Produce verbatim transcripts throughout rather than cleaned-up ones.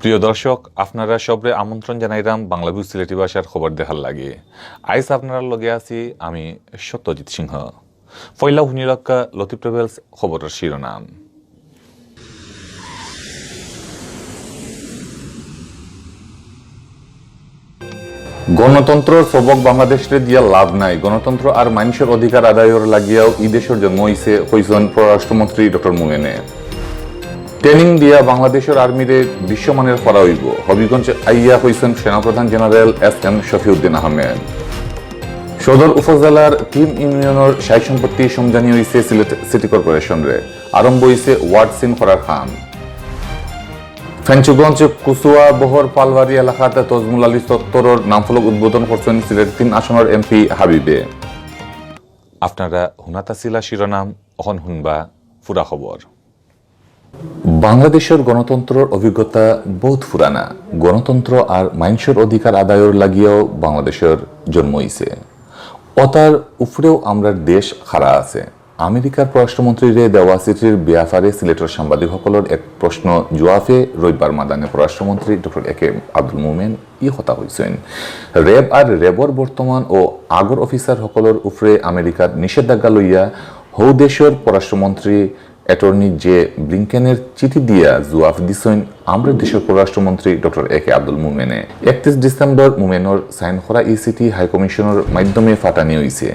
প্রিয় দর্শক, আপনারা সবরে আমন্ত্রণ জানাইরাম বাংলা ভিউ সিলেটি ভাষার খবর দেখার লাগি। আইজ আপনারার লগে আছি আমি সত্যজিৎ সিংহ। পয়লা হুনি রাখা লতিফ ট্রাভেলস খবরর শিরোনাম। গণতন্ত্রর সবক বাংলাদেশরে দিয়া লাভ নাই, গণতন্ত্র আর মাইনষর অধিকার আদায়র লাগিয়াউ ই দেশর জন্ম অইছে, কইছইন পররাষ্ট্রমন্ত্রী ডক্টর মোমেনে। ট্রেনিং দিয়া বাংলাদেশর আর্মিরে বিশ্বমানের করা অইবো, হবিগঞ্জ আইয়া কইছইন সেনাপ্রধান জেনারেল এস এম শফিউদ্দিন আহমেদ। সদর উপজেলার তিন ইউনিয়নর সাই সম্পত্তি সমঝানি অইছে সিলেট সিটি কর্পোরেশনরে, আরম্ভ অইছে ওয়ার্ড সিন করার কাম। ফেঞ্চুগঞ্জ কুসুয়া বহর পালবাড়ি এলাকাত তজমুল আলী চত্বরর নামফলক উদ্বোধন করছইন সিলেট তিন আসনর এমপি হাবিবে। আপনারা হুনাত আছিলা শিরোনাম, অখন হুনবা পুরা খবর। বাংলাদেশর গণতন্ত্রর অভিজ্ঞতা বউত পুরানা। গণতন্ত্র আর মাইনষর অধিকার আদায়র লাগিয়াউ বাংলাদেশর জন্ম অইছে। অতার উপরেউ আমরার দেশ খাড়া আছে। আমেরিকার পররাষ্ট্রমন্ত্রীরে দেওয়া চিঠির ব্যাপারে সিলেটর সাংবাদিক হকলর এক প্রশ্ন জুয়াফে রবিবার মাদানে পররাষ্ট্রমন্ত্রী ডক্টর এ কে আব্দুল মোমেন ই কথা কইছইন। র‍্যাব আর র‍্যাবর বর্তমান ও আগর অফিসার হকলর উপরে আমেরিকার নিষেধাজ্ঞা লইয়া হউ দেশর পররাষ্ট্রমন্ত্রী অ্যাটর্নি জে ব্লিংকেনের চিঠি দিয়া জুয়াফ দিছইন আমরার দেশর পররাষ্ট্রমন্ত্রী ডক্টর এ কে আব্দুল মোমেনে। একত্রিশ ডিসেম্বর মোমেনর সাইন করা ই চিঠি হাইকমিশনর মাধ্যমে ফাটানি অইছে।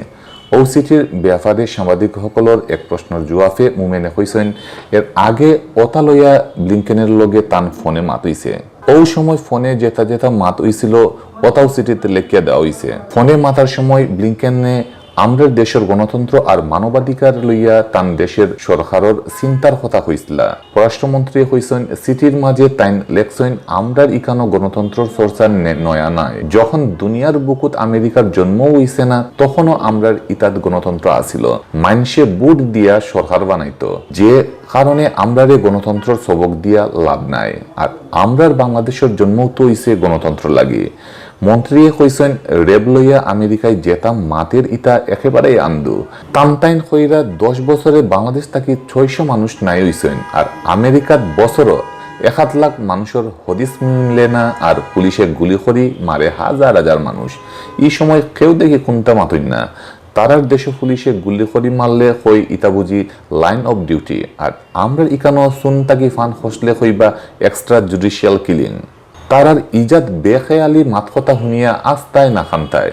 অউ চিঠির ব্যাপারে সাংবাদিক হকলর এক প্রশ্নর জুয়াফে মোমেনে কইছইন, এর আগে অতা লইয়া ব্লিংকেনের লগে তান ফোনে মাত অইছে। অউ সময় ফোনে যেতা যেতা মাত অইছিল, অতাউ চিঠিত লেখিয়া দেওয়া অইছে। ফোনে মাতার সময় ব্লিংকেনে আমরার দেশর গণতন্ত্র আর মানবাধিকার লইয়া তান দেশর সরকারর চিন্তার কথা কইছিলা। পররাষ্ট্রমন্ত্রী কইছইন, চিঠির মাঝে তাইন লেখছইন, আমরার ইকানো গণতন্ত্রর চর্চা নে-, নয়া নায়। যখন দুনিয়ার বুকুত আমেরিকার জন্ম অইছে না, তখনও আমরার ইতাত গণতন্ত্র আছিল। মাইনষে ভোট দিয়া সরকার বানাইতো, যে কারণে আমরারে গণতন্ত্রর সবক দিয়া লাভ নাই। আর আমরার বাংলাদেশর জন্মও তো অইছে গণতন্ত্র লাগি। মন্ত্রীয়ে কইছইন, র‍্যাব লইয়া আমেরিকায় যেতা মাতের ইতা একেবারেই আন্দু। তানতাইন কইরা দশ বছরে বাংলাদেশ থাকি ছয়শো মানুষ নাই অইছইন, আর আমেরিকাত বছরও এক আধ লাখ মানুষর হদিস মিলে না, আর পুলিশে গুলি করি মারে হাজার হাজার মানুষ। ই সময় কেউ দেখি কুন্তা মাতইন না। তারার দেশো পুলিশে গুলি করি মারলে কই ইতা বুঝি লাইন অফ ডিউটি, আর আমরার ইকানো চুন থাকি ফান খসলে কইবা এক্সট্রা জুডিশিয়াল কিলিং। তারার ইজাত বেখেয়ালি মাতকথা হুনিয়া আস্তায় না খান্তায়।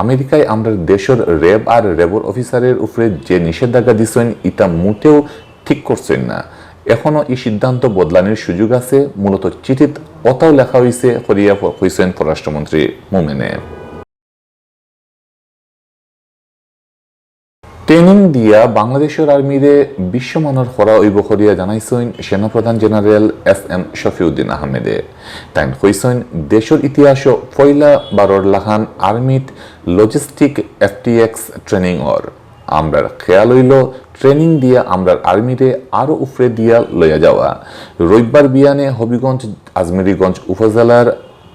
আমেরিকায় আমরার দেশর র‍্যাব আর র‍্যাবর অফিসারের উপরে যে নিষেধাজ্ঞা দিছইন, ইতা মোটেও ঠিক করছইন না। এখনো ই সিদ্ধান্ত বদলানির সুযোগ আছে, মূলত চিঠিত অতাও লেখা অইছে করিয়া প-, কইছইন পররাষ্ট্রমন্ত্রী মোমেনে। ট্রেনিং দিয়া বাংলাদেশর আর্মিরে বিশ্বমানর করা অইবো করিয়া জানাইছইন সেনাপ্রধান জেনারেল এস এম শফিউদ্দিন আহমেদে। তাইন কইছইন, দেশর ইতিহাসো পয়লা বারর লাখান আর্মিত লজিস্টিক এফটিএক্স ট্রেনিং অর। আমরার খেয়াল অইলো ট্রেনিং দিয়া আমরার আর্মিরে আরো উপরে দিয়া লইয়া যাওয়া। রবিবার বিয়ানে হবিগঞ্জ, আজমেরীগঞ্জ উপজেলার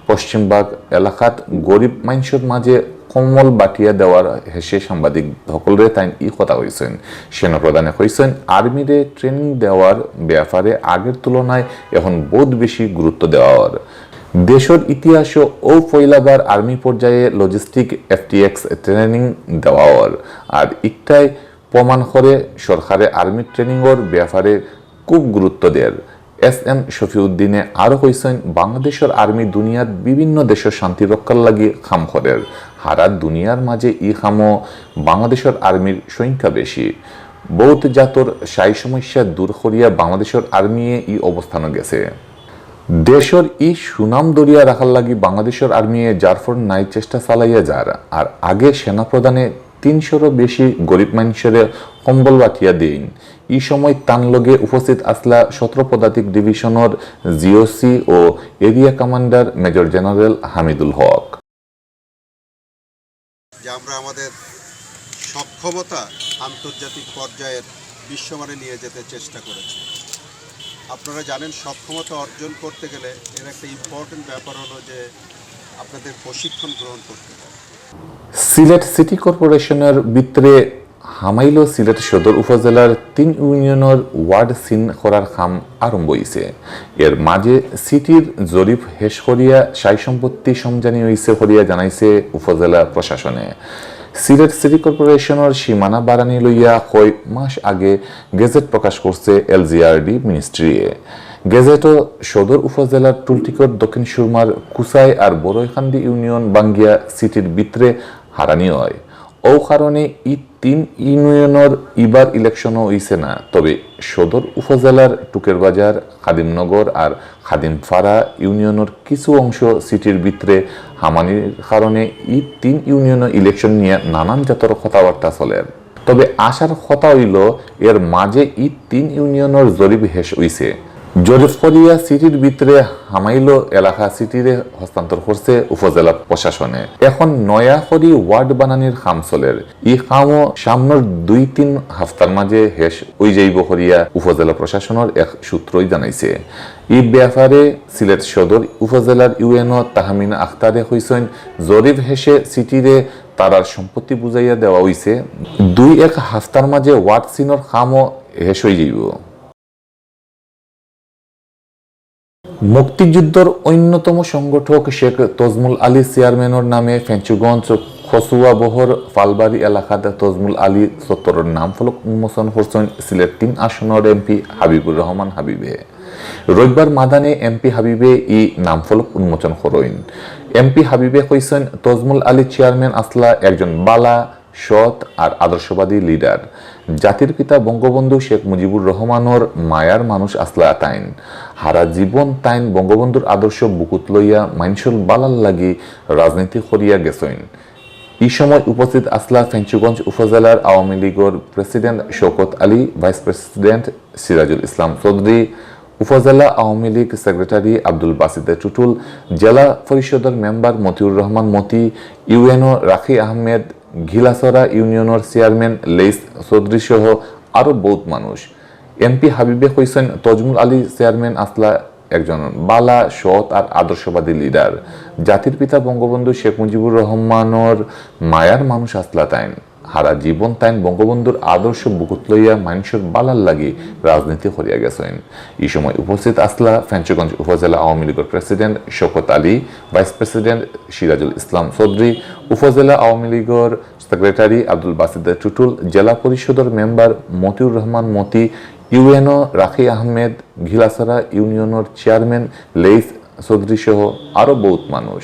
পশ্চিমবাগ এলাকাত গরিব মাইনষর মাঝে কম্বল বাটিয়া দেওয়ার হেষে সাংবাদিক হকলরে তাইন ই কথা কইছইন। সেনাপ্রধানে কইছইন, আর্মিরে ট্রেনিং দেওয়ার ব্যাপারে আগের তুলনায় এখন বউত বেশি গুরুত্ব দেওয়া অর। দেশর ইতিহাসো অউ পয়লাবার আর্মি পর্যায়ে লজিস্টিক এফটিএক্স ট্রেনিং দেওয়া অর। আর ইকটায় প্রমাণ করে সরকারে আর্মি ট্রেনিংর ব্যাপারে খুব গুরুত্ব দের। এস এম শফিউদ্দিনে আরো কইছইন, বাংলাদেশর আর্মি দুনিয়ার বিভিন্ন দেশর শান্তি রক্ষার লাগি কাম করের। হারা দুনিয়ার মাঝে ই কামো বাংলাদেশর আর্মির সংখ্যা বেশি। বউত জাতর সাই সমস্যা দূর করিয়া বাংলাদেশর আর্মিয়ে ই অবস্থানো গেছে। দেশর ই সুনাম ধরিয়া রাখার লাগি বাংলাদেশর আর্মিয়ে যার ফর নাই চেষ্টা চালাইয়া যার। আর আগে সেনাপ্রধানে তিনশোরও বেশি গরিব মাইনষরে কম্বল বাটিয়া দেইন। ই সময় তান লগে উপস্থিত আছলা সতেরো পদাতিক ডিভিশনর জিওসি ও area commander major general Hamidul Haque. যে আমরা আমাদের সক্ষমতা আন্তর্জাতিক পর্যায়ের বিশ্বমানে নিয়ে যেতে চেষ্টা করেছি। আপনারা জানেন, সক্ষমতা অর্জন করতে গেলে এর একটা ইম্পর্টেন্ট ব্যাপার হলো যে আপনাদের প্রশিক্ষণ গ্রহণ করতে হবে। সিলেট সিটি কর্পোরেশনর ভিতরে হামাইলো সিলেট সদর উপজেলার তিন ইউনিয়নর ওয়ার্ড সিন করার কাম আরম্ভ অইছে। এর মাঝে সিটির জরিপ হেশ করিয়া সাই সম্পত্তি সমজানি অইছে করিয়া জানাইছে উপজেলা প্রশাসনে। সিলেট সিটি কর্পোরেশনর সীমানা বাড়ানি লইয়া কয় মাস আগে গেজেট প্রকাশ করছে এলজিআরডি মিনিস্ট্রিয়ে। গেজেটও সদর উপজেলার টুলটিকর দক্ষিণ সুরমার কুসাই আর বড়ইকান্দি ইউনিয়ন বাঙ্গিয়া সিটির ভিতরে হারানি অয়। অউ কারণে ই তিন ইউনিয়নর ইবার ইলেকশনও অইছে না, তবে সদর উপজেলার টুকের বাজার, খাদিমনগর আর খাদিমপাড়া ইউনিয়নর কিছু অংশ সিটির ভিতরে হামানির কারণে ই তিন ইউনিয়নর ইলেকশন নিয়া নানান জাতর কথাবার্তা চলের। তবে আশার কথা অইলো, এর মাঝে ই তিন ইউনিয়নর জরিপ হেশ অইছে। জরিপ করিয়া সিটির ভিতরে হামাইলো এলাকা সিটিরে হস্তান্তর করছে উপজেলা প্রশাসনে। এখন নয়া করি ওয়ার্ড বানানির কাম চলের। ই কামও সামনর দুই তিন হাফতার মাঝে হেশ অইযাইবো করিয়া উপজেলা প্রশাসনর এক সূত্রই জানাইছে। ই ব্যাপারে সিলেট সদর উপজেলার ইউএনও তাহমিনা আখতারে কইছইন, জরিপ হেশে সিটিরে তারার সম্পত্তি বুঝাইয়া দেওয়া অইছে। দুই এক হাফতার মাঝে ওয়ার্ড সিনর কামও হেশ অইযাইবো। মুক্তিযুদ্ধর অন্যতম সংগঠক শেখ তজমুল আলী চেয়ারম্যানর নামে ফেঞ্চুগঞ্জ কচুয়াবহর ফালবাড়ি এলাকাত তজমুল আলী চত্বরর নামফলক উন্মোচন করছইন সিলেট তিন আসনর এমপি হাবিবুর রহমান হাবিবে। রবিবার মাদানে এমপি হাবিবে ই নামফলক উন্মোচন করইন। এমপি হাবিবে কইছইন, তজমুল আলী চেয়ারম্যান আসলা একজন বালা, সৎ আর আদর্শবাদী লিডার। জাতির পিতা বঙ্গবন্ধু শেখ মুজিবুর রহমানর মায়ার মানুষ আসলা তাইন। হারা জীবন তাইন বঙ্গবন্ধুর আদর্শ বুকুত লইয়া মাইনষর বালার লাগি রাজনীতি করিয়া গেছইন। ই সময় উপস্থিত আসলা ফেঞ্চুগঞ্জ উপজেলার আওয়ামী লীগর প্রেসিডেন্ট শওকত আলী, ভাইস প্রেসিডেন্ট সিরাজুল ইসলাম চৌধুরী, উপজেলা আওয়ামী লীগ সেক্রেটারি আব্দুল বাসিদ টুটুল, জেলা পরিষদর মেম্বার মতিউর রহমান মতি, ইউএনও রাখি আহমেদ, ঘিলাছড়া ইউনিয়নর চেয়ারম্যান লেইস চৌধুরী সহ আরো বউত মানুষ। এমপি হাবিবে কইছইন, তজমুল আলী চেয়ারম্যান আসলা একজন বালা, সৎ আর আদর্শবাদী লিডার। জাতির পিতা বঙ্গবন্ধু শেখ মুজিবুর রহমানর মায়ার মানুষ আসলা তাইন। হারা জীবন তাইন বঙ্গবন্ধুর আদর্শ বুকুত লইয়া মাইনষর বালার লাগি রাজনীতি করিয়া গেছইন। ই সময় উপস্থিত আসলা ফেঞ্চুগঞ্জ উপজেলা আওয়ামী লীগর প্রেসিডেন্ট শওকত আলী, ভাইস প্রেসিডেন্ট সিরাজুল ইসলাম চৌধুরী, উপজেলা আওয়ামী লীগর সেক্রেটারি আব্দুল বাসিদ টুটুল, জেলা পরিষদর মেম্বার মতিউর রহমান মতি, ইউএনও রাখি আহমেদ, ঘিলাছড়া ইউনিয়নর চেয়ারম্যান লেইস চৌধুরী সহ আরো বউত মানুষ।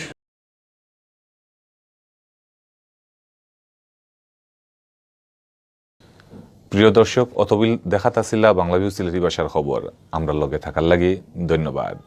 প্রিয় দর্শক, অতবিল দেখাত আছিলা বাংলা ভিউ সিলেটি ভাষার খবর। আমরার লগে থাকার লাগি ধন্যবাদ।